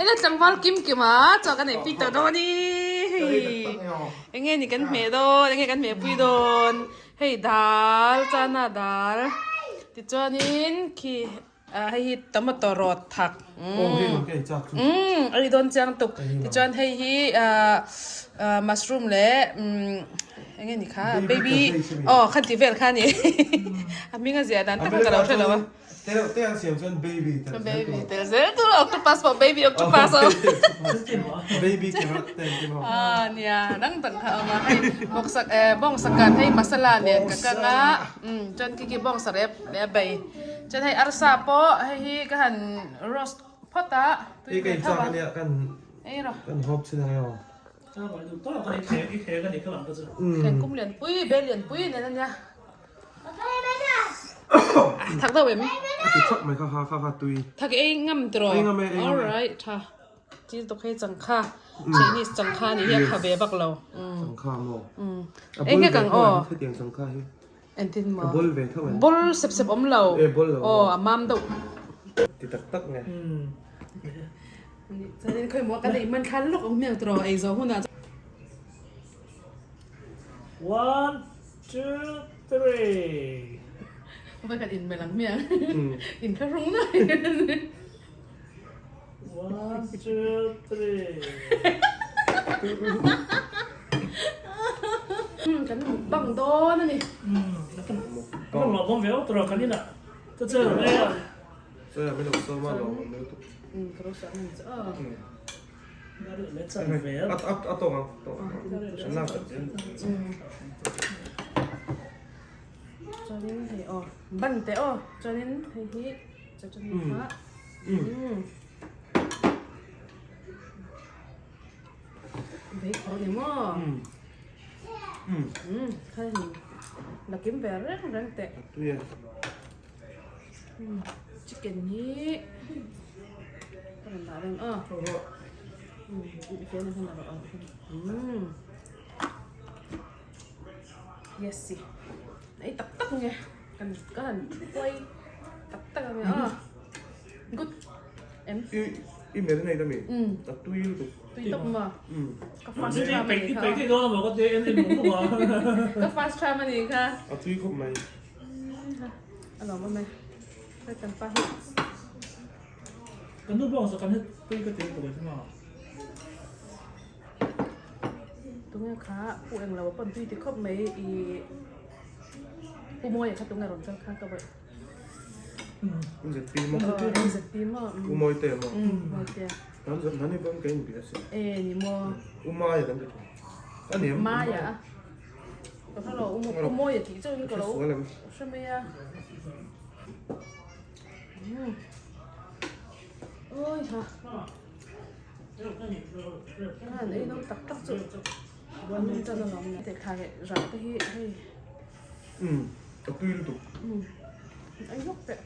Ela tlangval kim kim a chaw kan ei pui tawh dawn i hei enge ni kan hmeh dawn enge kan hmeh pui dawn hei dal chana dal tichuanin khi ah hei hi tomato rawt thak umm a ri dawn chiang tuk tichuan hei hi ah ah mushroom leh umm enge ni kha baby aw kha ti vel kha a ni a hming a ziah dan tak kha ka lo hre lo a. Te te an siam chuan baby tel zel tur. Baby tel zel tur octopus pawh baby octopus aw. Baby carrot te an ti maw. Ah nia dang dang kha a awm a hei bawksak eh bawngsa kan hei masala nen ka kang a umm chuan khi khi bawngsa rep leh a bei chuan hei arsa pawh hei hi ka han roast phawt a tui ve tho a ei rawh. Kan hawp chin ang emaw. Thleng kum lianpui bel lianpui nen a nia. Thak deuh em? A ti thak mai kha kha kha kha tui. Thak ei ngam tiraw? Ei ngam e, ei ngam e. Alright, tha. Thil tawk hei changkha, Chinese changkha nih hi a kha ve bak lo. Changkha maw? A bul ve tho em hetiang changkha hi? Engtin maw? A bul ve tho em? Bul sep sep awm lo. E bul lo. Aw, a mam deuh. Ti tak tak nge. Chuanin khawi maw kan ei man thla lawk awm hmel tiraw ei zawh hunah. One, two, three. Vai kan in melh ang hmiang. In kha rung na. One, two, three. Kan mukbang dawn a ni. Kan mukbang ve awk tawh kan inah. Ka che reng e. Chawi ah min lo sawm a lo awm lutuk. Ka lo sawm ang che aw. A tawk ang tawk ang. Chuanin hei aw ban teh aw chuanin hei hi chutney kha vei khawr ni maw kha hei la kim ve reng reng teh chicken hi ka rawn dah reng a yes si ei tak tak nge kan ka han thuai tak tak ang a good em i i mel nei ta mi a tui lutuk tui tawp ma ka fast tram ani kha ka fast tram ani kha a tui khawp mai a lawm awm e hei kan pa hi Kan nu bawng kan het tui ka tel tawh thung a. Tunge kha pu eng lo pawn tui ti khawp mai i pu Mawia kha tunge rawn kal kha ka vaih. ZP maw? ZP maw? Pu Mawi te maw? Mawi te. Nan zat nan i pawn ka inbia si. E ni maw? U Maya kan ti thung. A ni em? Maya a. Ka hre lo U Mawia tih chauhin ka lo hre mai a. Ôi hả? Khan ei no tak tak chu an chan alawm te khai rah te hi hei. A tui lutuk. Ei hlawk teh.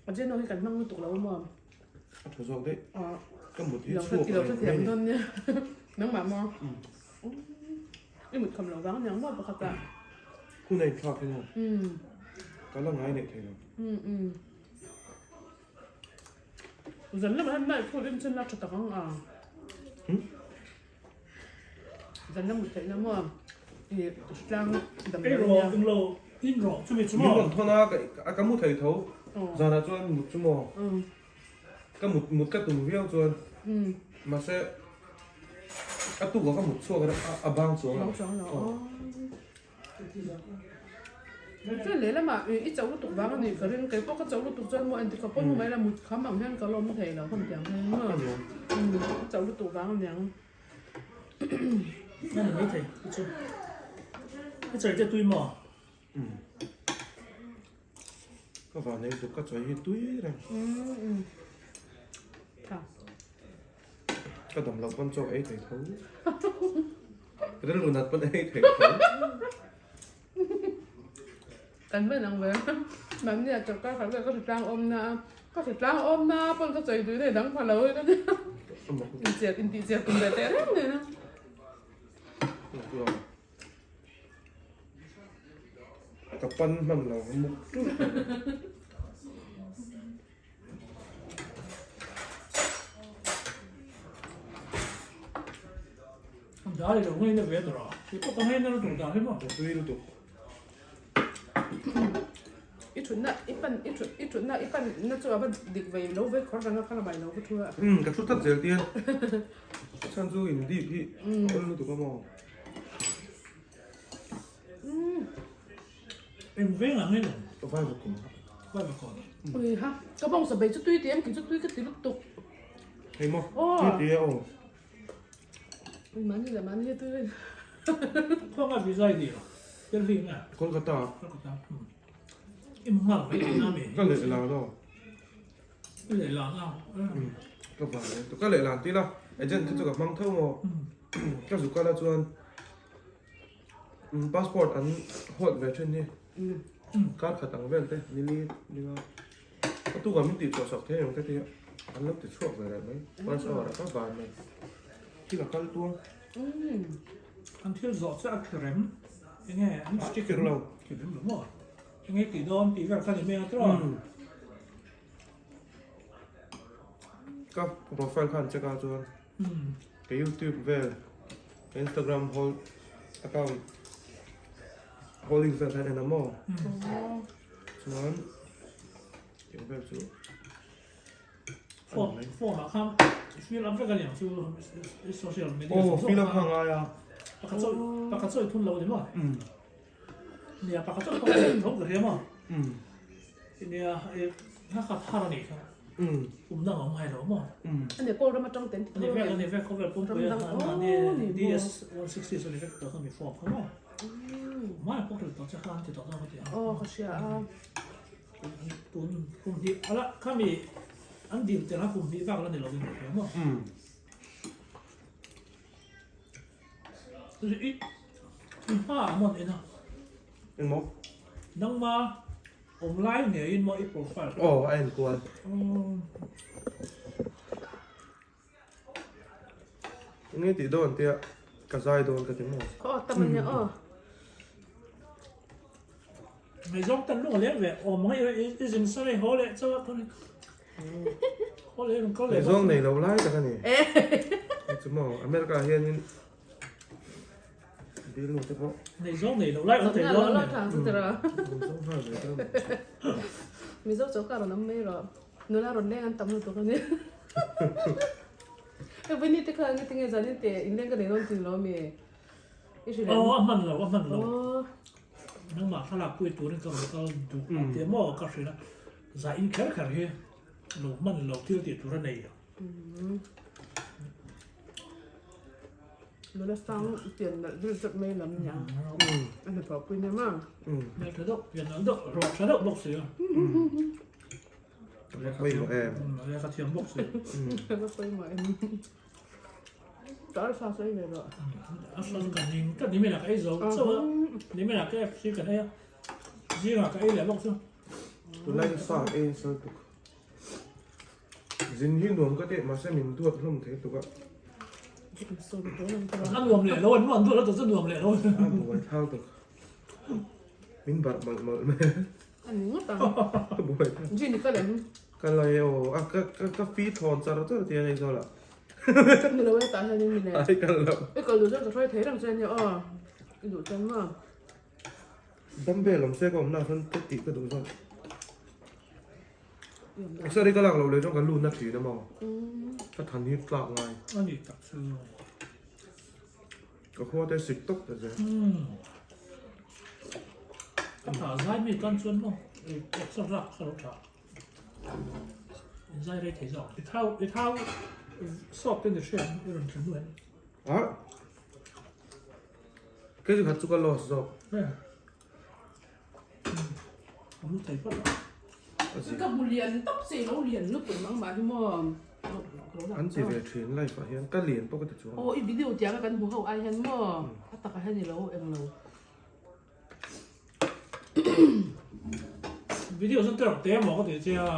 A jen ho hi kan hmang lutuk lo maw? A tha zawk daih. Ka mut hi chhuak I lo hrethiam dawn nia. Nangmah maw? I mut kham lo vang aniang maw pakhat ah. Hun a inthlak hi maw? Ka la ngai neih thei lo. Zan lamah hian night food in chen a tha tak ang a. Zan lam mut theihna maw? I tlang damdawi nia. Ei rawh, englo in rawh chumi chu maw? Min rawn thawn a, ka mu thei tho. Zanah chuan mut chu maw? Ka mut mut ka tum viau chuan mahse a tukah ka mut chhuak a bang chuang lo. Bang chuang lo aw. Chuan lehlamah i chauh lutuk vang a nih ka ring keipawh ka chauh lutuk chuan maw engtikah pawh hmu mai la mut kham ang hian ka lawm thei lo khawm tiang hian maw i chauh lutuk vang a niang. A ni maithei i chu i chawi te tui maw? Ka van ei tuk ka chawi hi tui reng. Ka dam loh pawn chaw ei thei tho. Rilru nat pawn ei thei tho. Kan hman ang ve. Mahni ah chawlhkar khat vel ka hritlang awm na a, ka hritlang awm na pawn ka chawi tui na i dang pha lo in a nia. Inchep intihchep tum ve teh reng nen a. Chu ka pan hman lo ka muk ṭulh ṭulh. Dal i lo ngaina ve tawh a, i pawh ka ngaina lutuk dan hi maw. Ka tui lutuk. I thutna i pan i thut i thutna i pan na chu a va dik vei lo ve khawr reng a kha lamah i lo va thu a. Umm ka thu tlat zel tia chhan chu in dip hi a awl lutuk a maw. Umm. Eng veng ang ilo? Ka vai va kum. Vai va kawn. Ui ha ka bawngsa bei chu tui ti em kei chu tui ka ti lutuk. Hei maw tui ti e aw. Ui mahni leh mahni hi tui vek. Khawnga visa i ni lo? Delhi nge? Kolkata. Kolkata. I hmu nghal mai tihna mi? Ka leh lan aw. I leh lan a. Ka van leh ka leh lan tila agent kha chu ka hmang tho maw. Ka zu kal a chuan passport an huat ve thin hi. Kar khat ang vel te nili ninga. A tukah min tih chhuah sak thei ang ka ti a, an lo ti chhuak ve reh mai. First hour ah ka van mai. Thil a kal tuang. An thil zawh chu a khirem. Enge an A khir lo. Khirem lo maw? Enge tih dawn tih vel kha ni mai ang tiraw? Ka profile kha an check a chuan ka youtube vel, ka instagram hold account holdings vel kha an en a maw? Chuan eng vel chu Phone phone ah khan fill up vek a niang chu social media Oh fill up kha ngai a. Pakhat chawi pakhat chawi thun lo a ni maw? Nia pakhat chawi thun tho ka hria maw? Nia hla khat har a nih kha. Kum dang a awm hai lo maw? Ani kawl ram atang ten ti Ani vek ani vek khawvel pumpui a ani DS 160 chu ani vek tawh kha mi form kha maw? Hmai pawh hril tawh che khan ti tawh dawn ka ti a. Aw ka hria a. Tun kum hnih ala khami an dil tel a kum hnih vak la ni lovin ka hria maw. I i hma ah mawn en a. Engmaw? Nangma awm lai ngeiin maw i profile. Aw a en kual. Enge tih dawn tia ka zai dawn ka ti maw? Aw tam ania aw. Mei zawng tan lung a leng ve awm ang i zin sa rei haw leh chauh a khaw haw leh rawn kal leh Mei zawng nei lo lai tak a ni. Chu maw America ah hianin dil nu te pawh. Nei zawng nei lo lai awm thei dawn a ni. Nei zawng nghal ve dawn. Mizo choka rawn awm mai rawh. Nula rawn leng an tam lutuk a ni. Hei Winnie te kha nge tinge zanin te inleng ka nei dawn thin lo ami? I hrilh em? Aw a hman lo a hman lo. Nangmah thlalak pui turin ka rawn kal duh a ti maw ka hrilh a, zah in kher kher hi lo hman lo thil tih tur a nei. Nula sang pian nalh vel zawt mai lam nia. A hnathawh pui nia ma. Hmel tha deuh, pian nalh deuh, ruah tha deuh bawk si a. Ka pawimawh em? Ka thiam bawk si. Ka pawimawh em? Ka arsa sawi ve rawh. Arsa chu ka ning tlat nimin ah ka ei zo chauh a, nimin ah KFC kan ei a, zingah ka ei leh bawk chu. Tunlai chu sa ei nasa lutuk. Zin hi nuam ka ti mahse min duat hlawm thei tuk a. A nuam leh lo, an nuam duat lutuk chu nuam leh lo. A buai thau tuk. Min barh mawlh mawlh mai. A ni ngawt ang. Ka buai ta. Genie ka lem. Ka lai aw. A ka ka ka fi thawn char char tia nei zawlah. Ni lo e tah hian in mi le. Ai kal lo. I kal duh chuan ka hruai thei reng che ania aw. I duh chuan maw. Dam vel awm se ka awm na chuan ka tih ka duh zawk. Exer ka lak loh leh chuan ka lut na thin a maw. Ka than hi tlak ngai. A ni tak chu. Ka khua te sik tawp ta zel. Ka tha zai mi tan chuan maw exer lak kha lo tha. In zai rei thei zawk. I thau i thau sawt te ni hriat i rawn thlen hnu en. A Kei chu khat chu ka loss zawk. A mu thei phawt a. Ka hmu lian tawp che i lo lian lutuk nangmah hi maw. An chi ve thin life ah hian ka lian pawh ka ti chuang. Aw i video tiang a kan hmu ho ai hian maw a takah hian i lo eng lo. Video chuan tereuh te maw ka ti che a.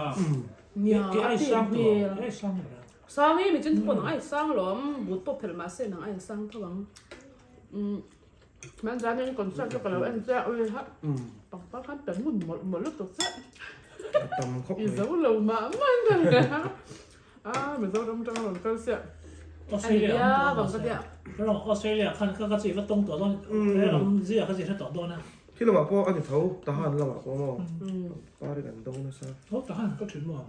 Nia Ke ai a sang te tawh hmel. ke ai sang tawh. Sang i mi chin pawh nang ai sang lawm but pawh phelh mahse nang ai sang tho ang. Man zanin concert chu ka lo en chiah ui ha pangpar khan pe ngun mawlh mawlh lutuk chiah. A tam khawp mai. I zo lo mah mah in ka hria a Mizoram atanga rawn kal chiah. Australia an tawh dawn a Australia khan ka ka chi va tawng tawh dawn he lam zia ka chi hre tawh dawn a. Khi lamah pawh a ni tho Tahan lamah pawh maw pangpar hi kan dawng nasa. Aw Tahan ka thin maw.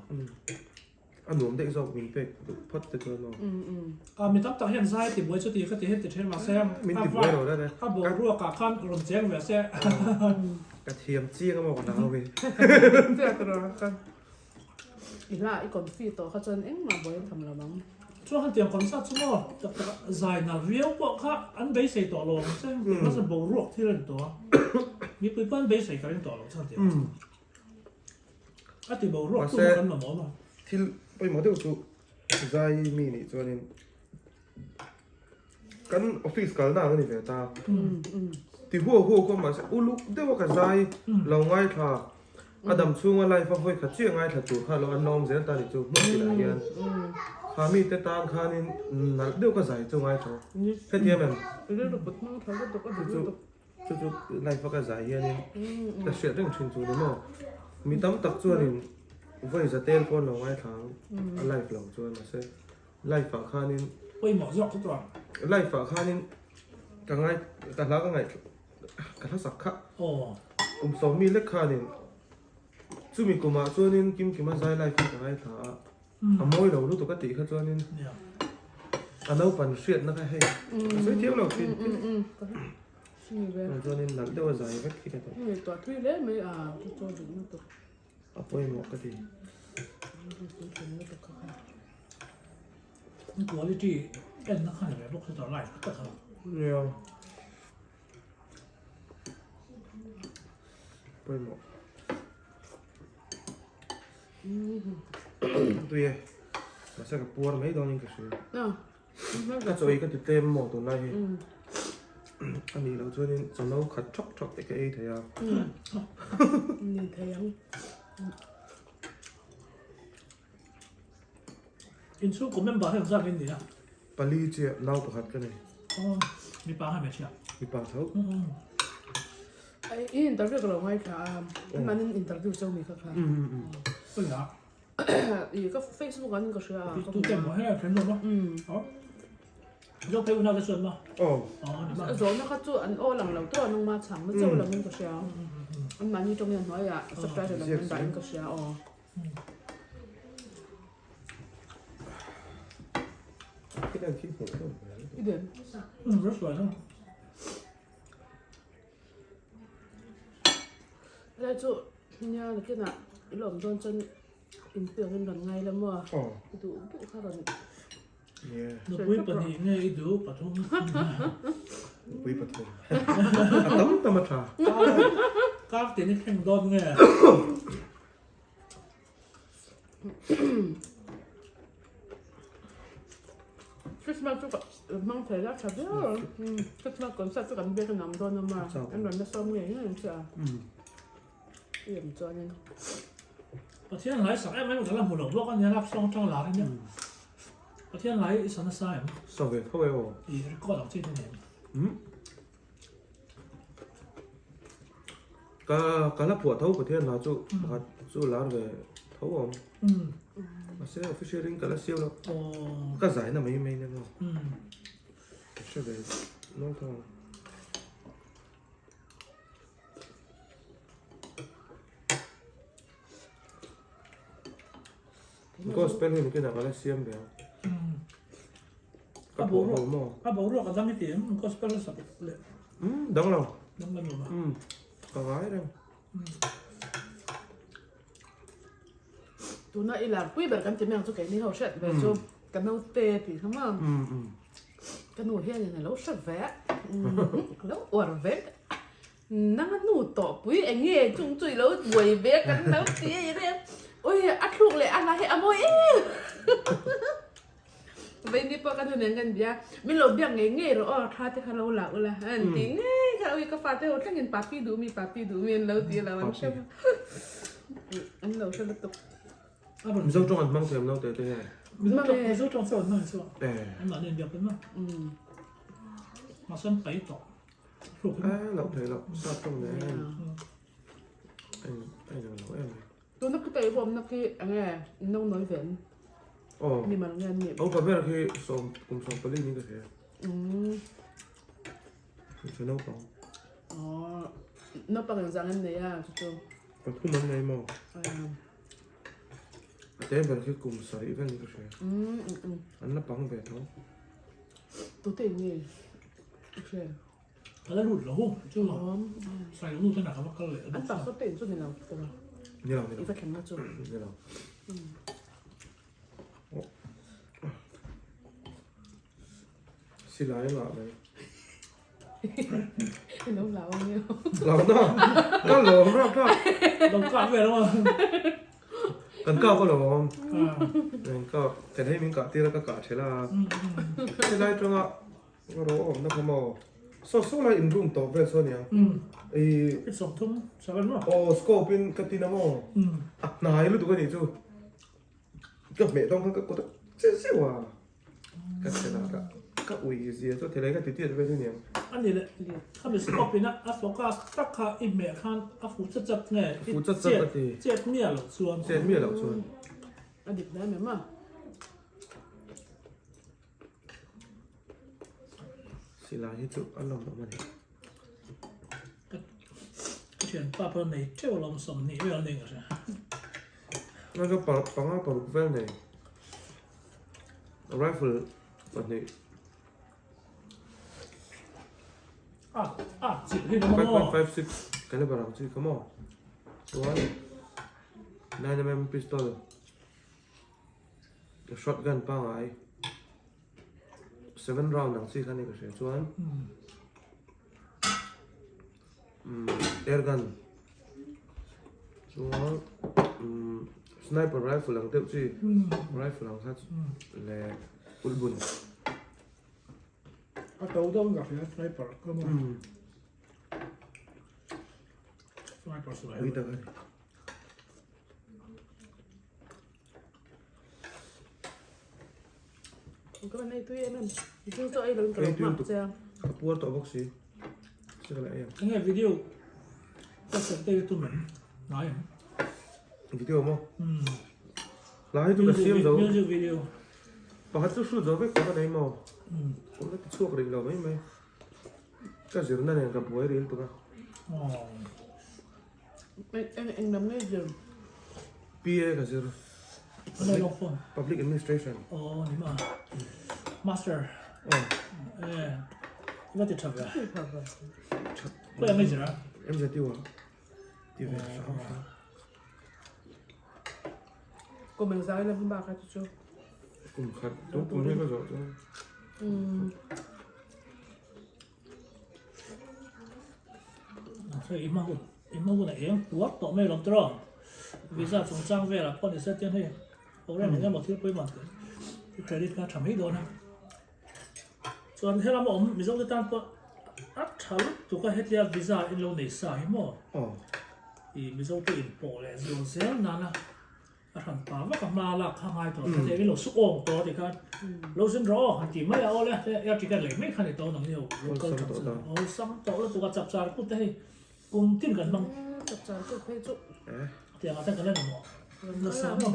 A nuam daih zawk min pek duh phawt te chuan aw. A mi tam tak hian zai ti buai chu ti ka ti heti then mahse Min ti buai lo reng e. A boruak ah khan rawn cheng ve se. Ka thiam chiang a maw ka nau hi. Chiah ka rawn kha. I hla i confi tawh kha chuan engmah buai an tham lo ang. Chuan han tiang concert chu maw tak tak a zai nalh viau pawh kha an beisei tawh lo ang che mahse boruak thil a ni tawh a. Mipui pawh an beisei ka ring tawh lo chuan tiang chu. A ti boruak tu kan mamawh maw? Thil pawimawh deuh chu zai mi nih chuanin kan office kalna ang a ni ve ta. Ti huau huau khaw mahse uluk deuha ka zai lo ngaithla a dam chhunga life a vawi khat chiah ngaithla tur kha lo an la awm zel ta ni chu hmun tinah hian kha mite tan khanin nalh deuh ka zai chu ngaithla hetiang em? Chu chu life a ka zai hianin ka hriat reng thin chu ni maw? Mi tam tak chuanin vawi za tel pawh an lo ngaithla ang a life lo chuan mahse life ah khanin Pawimawh zawk chu chuan. Life ah khanin ka ngai ka hla ka ngaih ka hla sak kha kum sawmi lek khanin chumi kumah chuanin Kimkima zai life hi ka ngaithla a. A mawi lo lutuk a tih kha chuanin a naupan hriatna kha hei ka sawi thiam lo thin chuanin nalh deuh a zai vek hi ka ti. A pawimawh ka ti. Quality en na kha ni ve bawk chu live tak a. Nia. Pawimawh. Tui e, mahse ka puar mai dawnin ka hria. Ka chaw ei ka ti tlem maw tunlai hi. A nih loh chuanin chaw no khat thawk thawk te ka ei thei a. Ni thei ang. Inchhungkaw member hi engzat in ni a? Pali chiah nau pakhat ka nei. Aw, mipa kha hmeichhia? Mipa tho. I interview ka lo ngaithla a, an mahni interview cheu mi kha kha. Oi a. I ka Facebook an ka hria a. Tu te maw he then lo ma. Zo phei una te chuan ma. Aw. Zawhna kha chu an aw lang lo tawh a nung ma chhang na cheu lam in ka hria. An mahni tawng hian hnuai ah subtitle lam an dah in ka hria aw. I den. Helai chu nia nakinah i lo awm dawn chuan inpiang in rawn ngai la maw? I duh duh kha rawn Nupui pahnih nge i duh pathum? Nupui pathum. A tam tam a tha. Kar tin i thleng dawn nge? Christmas chu ka hmang thei la tha viau ang. Christmas concert chu kan biak in ang dawn a an rawn la sawm ngei ngei ang che a. I awm chuanin. Pathian hlai sak em em ka la hmu lo bawk a nia lap sawng atang lar in Pathian hlai i sa nasa em? Sa ve tho e aw. I record ang chi te nen. Ka ka la phuah tho Pathian hla chu pakhat chu lar ve tho awm. Mahse official in ka la siam lo. Ka zai na mai mai nia maw. Ka hre ve nual tho ang. Gospel hi nikin ah ka la siam ve ang. Ka phuah ho maw? A boruak a dang i ti em? Gospel a sak leh. Umm dang lo. Dang lo maw? Umm ka ngai reng. Tuna i lar pui ber kan ti mai ang chu keini ho hriat ve chu ka naute tih kha maw? Ka nu hianin a lo hre ve a, a lo uar ve. Nang a nu tawh pui eng nge chung chu i lo buai ve a kan lo ti a i reng. Ui a thluk leh a hla hi a mawi em. Veini pawh ka nu nen kan bia min lo biak ngei ngei rawh aw thla te kha lo la ula an ti ngei kha ui ka fate ho thlengin papi duh mi papi duh mi an lo ti lo an hre an lo hre lutuk. Mizo tawng an hmang thiam lo teh te hian. Mizo tawng chu an hmang chu. An mahni an biak pawn maw. Mahse an pai tawh. Eh, loh theih loh, sap tawng nen a in a inang lo em mai. Tuna khi tei bawmna khi enge in lo nawi ve an? Aw, Mi mal nge an nih? a upa ber khi sawm kum 14 in ka hria. Umm. Hmeichhe naupang. Aw, naupang engzah nge an nei a chu chu? Pathum an nei maw? A te ber khi kum sarih vel in ka hria. Umm umm umm. An la pang ve tho. Tute in nge i hria? Ka la lut lo chu sai nu te na ka va kal leh An pastor te in chu ni lo tawh a. Ni lo ni lo. I va thleng na chu. Ni lo. Silai a ngah mai. I lo hlau ang emaw. Hlau na. Ka lawm rap rap. Lo kah ve lo a. Kan kah ka lawm. Kan kah kan hei min kah tir a ka kah thel a. Silai tanga Ro awmna kha maw? Saw saw lai in room tawp vel saw aniang. I. I 30 seven maw? Aw scope in ka tin a maw? A hnai lutuk anih chu. Ka hmeh dawng khan ka kut a che zeuh a. Ka thlen ah ka ka ui zia chu thilai ka ti tiat vel aniang. Ani leh khami scope in a focus tak kha i hmeh khan a fuh chat chat nge? Fuh chat chat a ti. Chet miah loh chuan. Chet miah loh chuan. A dik hle mai maw? Silai hi chu a lawm awm a ni. Ka thianpa pawh nei teuh alawm 20 vel nei ka hria. Ngai chu panga paruk vel nei. Rifle pahnih. A a chilh hi ka maw. 5.56 caliber ang chi ka maw. Chuan 9mm pistol. Shotgun pangai 7 round ang chi kha ni ka hria chuan air gun chuan sniper rifle ang deuh chi rifle ang kha leh ulhbun. A to deuh in ka hria sniper ka maw sniper silai. Ui tak a ni. Ka van ei tui em em. Chu chu ei lo in ka lo hmak che a. Ka puar tawh bawk si. Se ka la ei ang. Enge video ka set te hi tum em? Ngai em? Video maw? Hla hi chu ka siam zo. Music video. Pakhat chu shoot zo vek tawh ka nei maw? Awm la ti chhuak rih lo mai mai. Ka zirna nen ka buai ril tuk a. Eng lam nge zir? PA ka zir. Public Administration. Aw ni ma. Master. Aw. Eh. I va ti tha ve. Khawi ang nge zir a? MZU ah. Ti ve hram hram. Kum eng zai lam bak a chu chu. Kum khat tum kum hi ka zawh chuan. I hma hun i hma hun a eng puar tawh mai lawm tawh visa chungchang velah pawh ni se tiang hei program eng emaw thil pawimawh te i credit kha a tha mai dawn a chuan helama awm Mizo te tan pawh a tha lutuk a hetia visa in lo nei sa hi maw i Mizo te in pawh leh zual zel nana A hran pa vak a hma lak kha ngai tawh kha te lo su awm tawh ti khan lo zin rawh aw han ti mai a aw le te air ticket lei mai kha ni tawh nang ni ho lo kal tha chu aw sam tawh lutuk a chap char kut te hei kum tin kan hmang chap char kut phei chu tiang ah te kan la ni maw nasa maw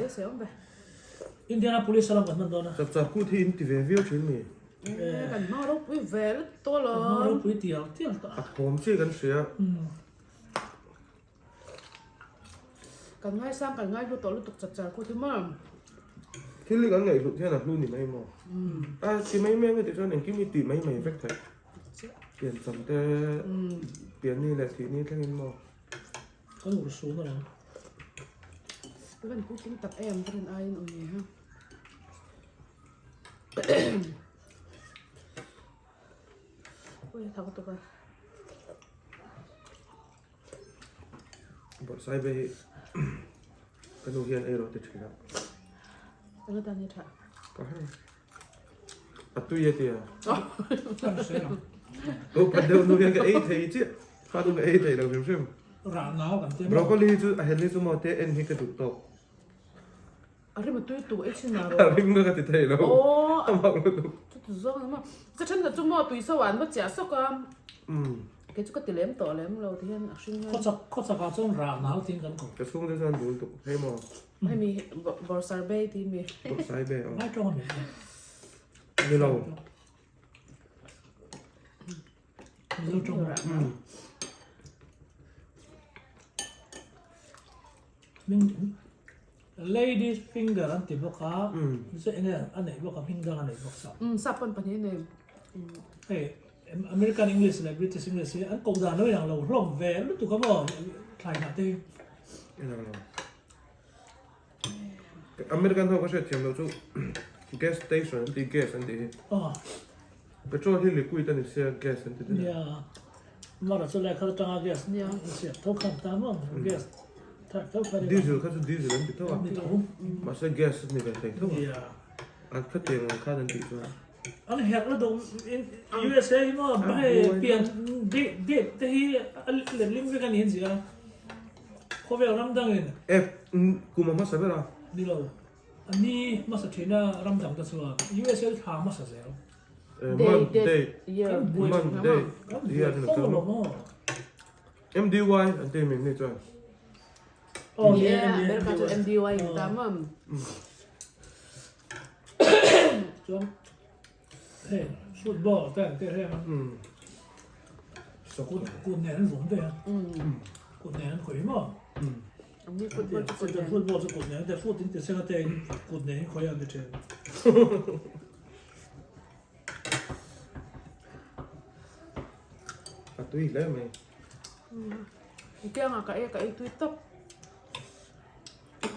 Indianapolis a lam kan hman dawn a chap char kut hi in ti ve viau thin ni kan hma ropui ve lutuk tawh lo kan hma ropui tial tial tawh a thawm chi kan hria. Kan ngaisang kan ngai hlu tawh lutuk chak char kut hi maw. Thil hi kan ngaih hlut hian a hlu ni mai maw. A ti mai mai ang e tih chuan engkim hi tih mai mai vek theih. Piancham te pianni leh thihni thlengin maw. Kan ur sun alawm. Ka van puitling tak em ka rin aiin awm ni ha. Ui a thak lutuk a. Bawrhsai ve hi ka nu hian ei rawh ti thin a. Eng atan hi tha? Ka hre. A tui a tia. Upa deuh nu hian ka ei thei chiah. Kha nu ka ei thei lo hrim hrim. Rah nau kan tia. Broccoli hi chu a hel hi chu maw te en hi ka duh tawk. A rim a tui tu ei chin a rawh. A rim ka ti thei lo. Aw. A mak lutuk. Chu tu zawng a maw. Ka then khat chu maw tui so ah an va chiah sawk a. Umm. Kei chu ka ti lem tawh lem lo ti hian a hring hian. Khawchak khawchak ah chuan rah nal tiin kan ko. Ka chhungte chuan dul tuk hei maw. Hemi bawrhsar bay ti mi. Bawrhsai bay aw. Ngai tawng a mi. Ni lo. Mizo tawng. Ladies finger an ti bawk a, chu enge a neih bawk a, hming dang a neih bawk sa. Sap pawn pahnih a nei. Hei American English leh British English hi an koh dan lo inang lo hlawm ve lutuk a maw thlai hnah te hi. Inang lo. American ho ka hriat thiam lo chu gas station an ti gas an tih hi. Petrol hi liquid a ni sia gas an ti daih a. Nia, mara chu lai kha atanga gas siam tho khan ta maw gas thar tho kha ni. Diesel kha chu diesel an ti tho a. Ni tho. Mahse gas a ni ve thei tho a. An khatiang ang khan an tih chuan. An herh la duh USA hi maw hei pian date te hi a letling vek a ni an zia. Khawvel ram dangin. E kum a hmasa ber a. Ni lo. A ni hmasa thina ram dang te chuan USA thla hmasa zel. Month day month day year ni lo maw. MDY an ti mi ni chuan. Oh ni e America chu MDY ni ta maw. Chuan hei football te an ti reng a. Kut kut nen an vawm ve a. Kut nen an khawih maw. Ni football chu kut nen. Football chu kut nen te foot in ti seng a te in kut nen in khawih an ti thin. A tui hle mai. Kianga ka e ka ei tui tawp.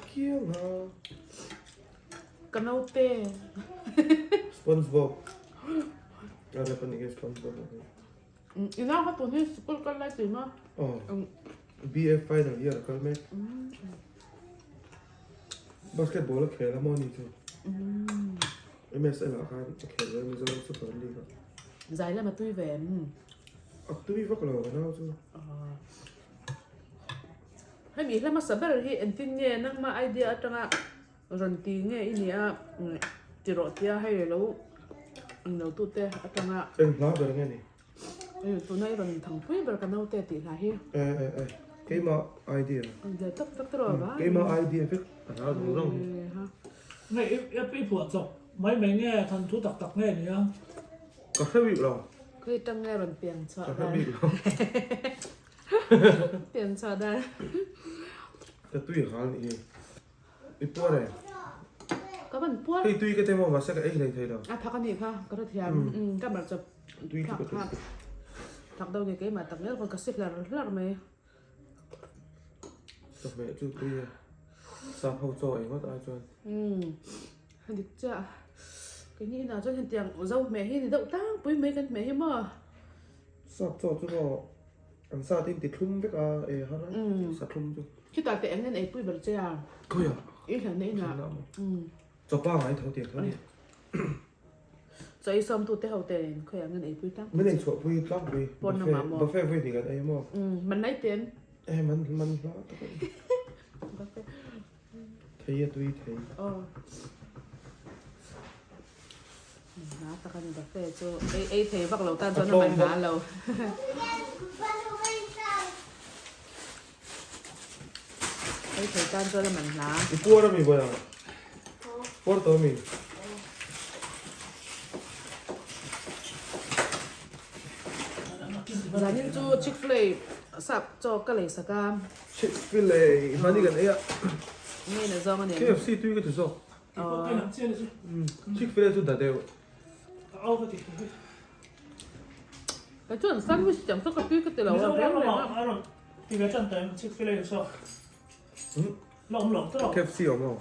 Kianga. Ka naute. SpongeBob. A rep a ni nge SpongeBob. I nau kha tun hi school kal lai tui ma. Aw. BA final year a kal mek. Basketball a khel a maw ni chu. MSL ah khan a khel ve Mizoram Super League ah. Zai lam a tui ve em? A tui vak lo ka nau chu. Hemi hla hmasa ber hi engtin nge nangma idea atanga rawn ti nge i nia ti rawh tia hei lo ang lo tute atanga. Eng hla ber nge ni? Tuna i rawn thangpui ber ka naute tih hla hi. E e e keima idea. Idea tak tak tiraw va. Keima idea vek a hla zawng zawng hi. Nge i phuah chawp mai mai nge than thu tak tak nge nia. Ka hre bik lo. Khawi tang nge rawn piang chhuah dan. Ka hre bik lo. Piang chhuah dan. Ka tui hal nih hi. I puar e. Ka van puar. Hei tui ka te maw mahse ka ei hlei thei lo. A thak a nih kha ka hre thiam. Ka mar chawp tui chu ka tui. Thak deuh nge keimah tak ngel pawn ka si hlar hlar mai. Chawhmeh chu tui e. Sap ho chaw ei ngawt ai chuan. A dik chiah. Keini inah chuan hetiang zo hmeh hi ni deuh tlangpui mai kan hmeh hi maw. Sap chaw chu maw an sa te in ti thlum vek a e har a sa thlum chu. Khitah teh eng nge an eipui ber che a? Khawiah? I hlanna inah. Chaw pangai tho tiang tho ni. Chaw ei sawm tute ho te in khawiah nge an eipui tlangpui che? Min ei chhuahpui tlangpui. Pawn lamah maw? Buffet vawi hnih kan ei maw? Man lai ten. E man man hla tak a ni. Buffet. Thei a tui thei. Aw. Hna tak a ni buffet chu ei ei thei vak lo tan chuan a man hna lo. Ei thei tan chuan a man hna. I puar a mi vawi ang? Puar tawh a mi? Zanin chu Chick-fil-A sap chaw ka lei sak a. Chick-fil-A hmani kan ei a. Nge na zawng a ni. KFC tui ka ti zawk. Chick-fil-A chu da deuh. Ka chuan sandwich tiang chu ka tui ka ti lo a reng reng a. KFC awm lo.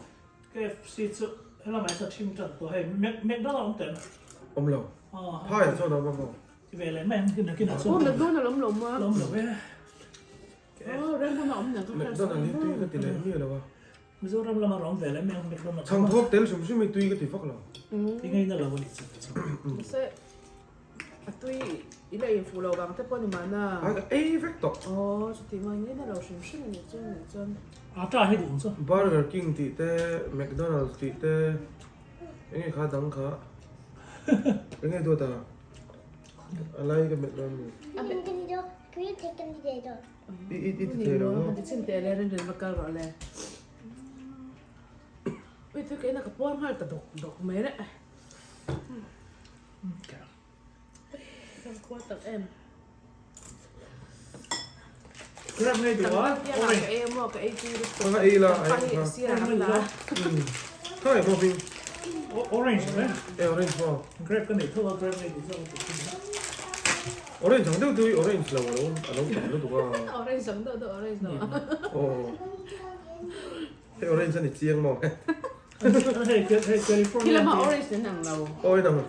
Awm lo. Phai ah chuan a awm a maw? Aw McDonald awm lo maw? Aw reng hmun a awm nen ka hriat McDonald hi tui ka ti leh miah lo a. Mizoram lama rawng ve leh mai ang McDonald. Chhangthawk tel hrim hrim hi tui ka ti vak lo. I ngaina lo a nih chu. Mahse a tui i la ei fuh lo vang te pawh a ni mahna. A ka ei vek tawh. Aw chuti mai ngaina lo hrim hrim a nih chu nih chuan. Ata hi duh ang chu. Burger King tih te McDonald's tih te enge kha dang kha enge dawt a a lai ka melh dawn mi. I i i ti thei lo maw? Ti chin teh le rin rin va kal rawh le. Ui thil ka ina ka puar nghal ta dawk dawk mai le. Ka puar tak em. Grab ngei duh a. Ka ei maw ka ei tui lutuk. Ka ei la. Ka hi sir a la. Khai maw bing. Orange ne. E orange maw. Grab ka nei tho a grab ngei duh zawk. Orange ang deuh deuh orange lo alo alo tam lutuk a. Orange ang deuh deuh orange lo. Oh. Hei orange ani chiang maw. Hei hei California. Khi lama orange nen ang lo. Oh in ang lo.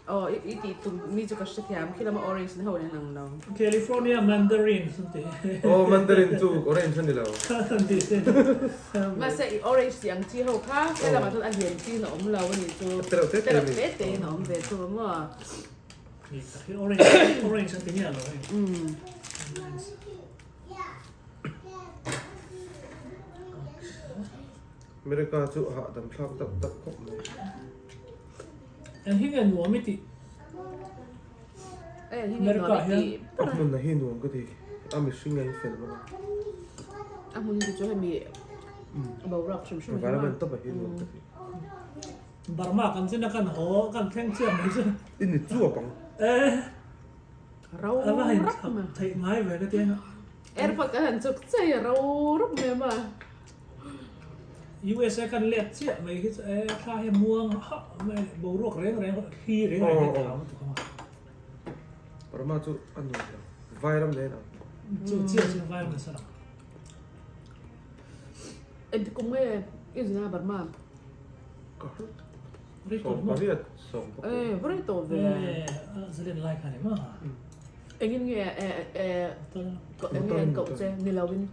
Oh i i ti tum mi chu ka hrethiam khi lama orange nen ho nen ang lo. California mandarin something. Oh mandarin chu orange ani lo. Mahse i orange tih ang chi ho kha he lamah chuan a lian chi in a awm lo ani chu. Tereuh te te Tereuh te te in a awm ve chu maw. Orange orange an ti miah lo hei. America chu a hahdam thlak dap dap khawp mai. Eng hi nge nuam i tih? Eng hi nge nuam i tih? A hmun a hi nuam ka ti. A mihring an fel bawk a. A hmun hi chu hemi boruak hrim hrim. Environment tawp a hi nuam ka ti. Burma kan chin a kan haw kan thleng chiah mai chu. I ni chuap ang. Eh. Ro A va hain rap mai. theih ngai ve ka ti a. Airport kan han chuk chei a ro rap mai a ma. USA kan let chiah mai hi chu e thla hi muang hah mai boruak reng reng thli reng reng hi thau lutuk a ma. Burma chu a nuam lo. Vairam nen ang. Chu chiah chu vairam nasa lo. Engti kum nge i zin a Burma? Ka Sawmpariat sawmpakua. Eh, very tawh ve. Eh, zalen lai kha ni ma. Engin nge eh eh eng nge an koh che ni lo in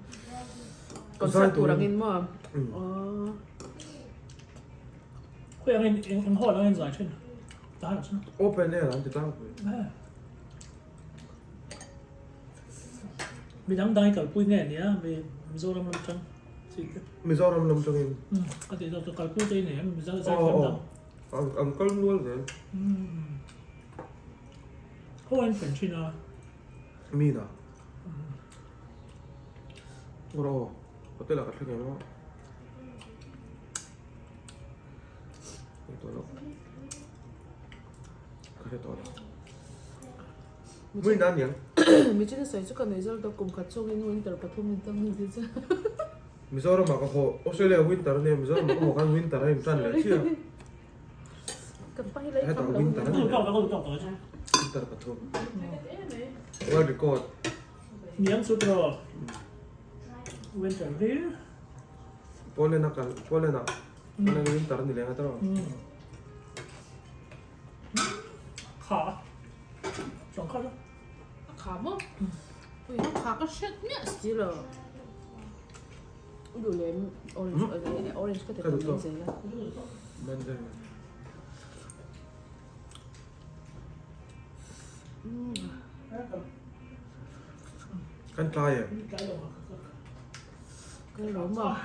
concert tur angin maw? Aww. Khawi angin eng hall angin zai thin ta han chu. Open air an ti tlangpui. Mi dang dang i kalpui nge nia mi Mizoram lam tang chi te. Mizoram lam tangin. Ka tih zawk chu kalpui te i nei em Mizo zai thiam dang. An kal nual zel. Ho an fen thin a. Mi na. Ora aw. Hotel ah ka thleng em a. Ka tawh lo. Ka hre tawh lo. Mui nan yang. Michina sawi chu ka nei zawr dawk kum khat chungin winter pathum in tang ni chu. Mizoram ah ka haw Australia winter ania Mizoram ah ka haw khan winter a in tan leh chiah. Kan pa hi lei kham lo. Winter ania. Winter pathum. World record. Niang chu tro. Winter hi. Poland a kal Poland ah Poland winter ani leh nga tro. Kha Chuang kha chu. A kha maw? Ui a kha ka hriat miah si lo. U duh lem orange orange ka ti tam mai zel a. Mandarin. Kan tlai em? Kan lo maw?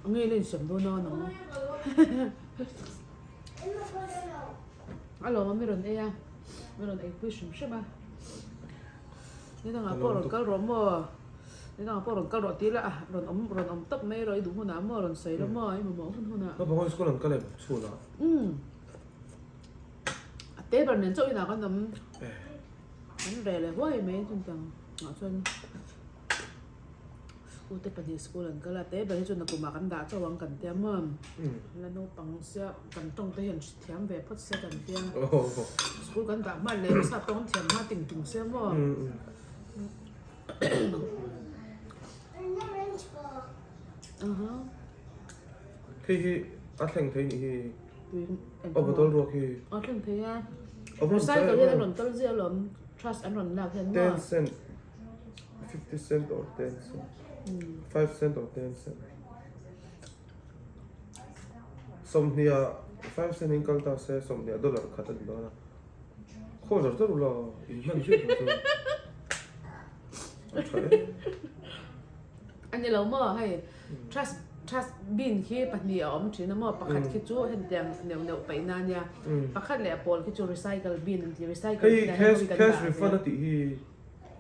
Nge la insiam dawn a nang. A lawm a mi rawn ei a, mi rawn eipui hrim hrim a. Ni dangah pawh rawn kal rawh maw, ni dangah pawh rawn kal rawh tih lah rawn awm rawn awm tawp mai rawh i duh hunah maw rawn sawi la maw i mamawh hun hunah. Naupang school an kal em chhunah? Umm a te ber nen chauh inah kan awm kan reh leh huai mai chutiang ah chuan. Ute pahnih school an kal a, te ber hi chu nakumah kan dah chauh ang kan tia maw? La naupang sia kan tawng te hian thiam ve phawt sia kan tia. School kan dah hma leh sap tawng thiam hma ting tung sia maw? Hei hi a thleng thei nih hi. Aw bottle ruak hi. A thleng thei a. Recycle hian an rawn kal ziah alawm. Trash an rawn lak hian maw? 10 cent. 50 cent or 10 cent. 5 cent or 10 cent. Sawmhnih 5 cent in kal ta se sawmhnih dollar khat a ni dawn a. Khaw zar zar ula in hman zui tur chu. A tha e. A ni lo maw hei trash. Dustbin khi pahnih a awm thin a maw? Pakhat khi chu hetiang neuh neuh paih na ania. Pakhat leh a pawl khi chu recycle bin an ti. Recycle bin ah hian hawi kan dah Cash refund a tih hi.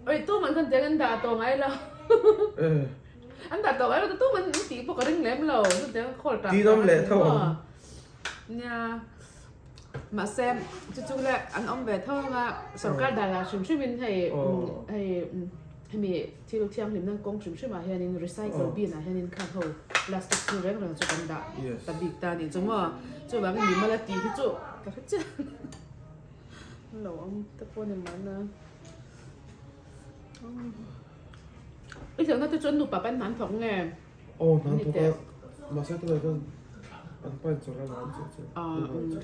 Oi tu man khan tiang an dah tawh ngai lo. An dah tawh ngai lo tu man an tih pawh ka ring lem lo. Chutiang khawl tah Ti nawm leh tho ang. Nia. Mahse chu chu le an awm ve tho anga sorkar dan ah hrim hrim in hei hei hemi thil thianghlim na kawng hrim hrim ah hianin recycle bin ah hianin khang ho plastic thil reng reng chu kan dah ta bik ta a nih chu maw. Chuvangin mi mala tih hi chu ka hre chiah lo awm te pawh a ni mahna. I hlauhna te chu an nupa pawn an thawk nge? Aw hna an thawk a, mahse tunah chuan an pa in chawlh a an chawlh chu.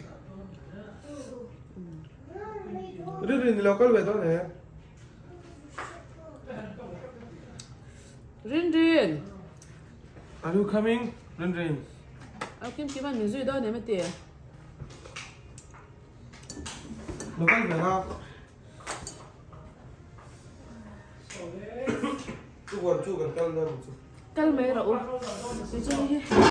Rin rin i lo kal ve dawn e. Rin rin. Are you coming? Rin rin. Au kim kim an min zui dawn em a ti. Lo kal ve la. Chu huan chu kan kal na chu. Kal mai rawh u. Tichuan hi.